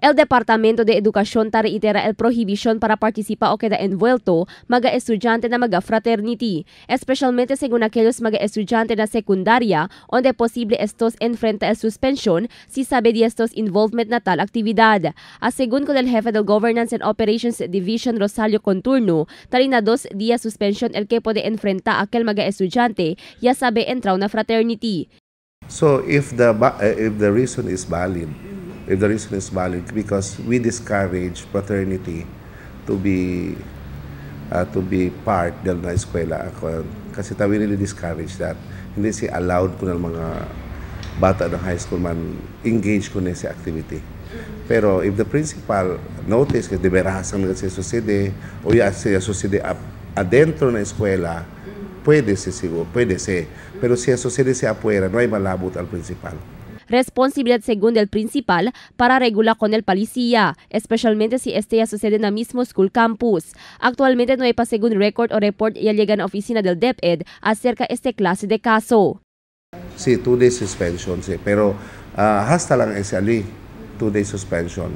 El Departamento de Educación ta reitera el prohibición para participar o queda envuelto mga estudiante na mga fraternity, especialmente según aquellos mga estudiante na secundaria, donde posible estos enfrenta el suspensión si sabe de estos involvement na tal actividad. Según con el jefe del Governance and Operations Division Rosalio Conturno, talina 2 días suspensión el que puede enfrentar aquel mga estudiante ya sabe entra una fraternity. So if the reason is valid, if the reason is valid, because we discourage fraternity to be part del na eskwela, kasi we really discourage that. Hindi si allowed ko ng mga bata ng high school man engage ko na si activity. Pero if the principal notice que deberasan na si sucede o ya si sucede adentro na eskwela, pwede si siguro, pwede si. Pero si sucede si afuera, no hay malabot al principal. Responsabilidad según del principal para regular con el policía, especialmente si este ya sucede en el mismo school campus. Actualmente no hay pa según record o report ya llega a la oficina del DepEd acerca este clase de caso. Sí, 2 days suspension, sí. Pero hasta lang ese ali, 2 days suspension.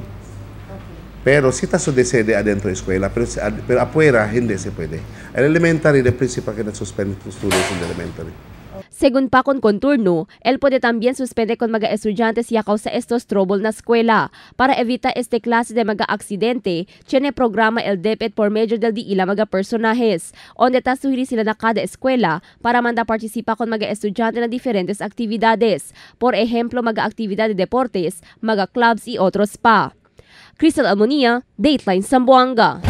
Pero si ta sucede adentro de escuela, pero afuera hindi se puede. El elementary, the principal cannot suspend students in the elementary. Según pa con Conturno, él puede también suspender con mga estudiantes ya causa estos trouble na escuela. Para evitar este clase de mga aksidente, tiene programa el DepEd por medio del diila mga personajes, donde ta suhiri sila na cada escuela para manda participa con mga estudiante na diferentes actividades. Por ejemplo, mga actividad de deportes, mga clubs y otros pa. Crystal Almonia, Dateline Zamboanga.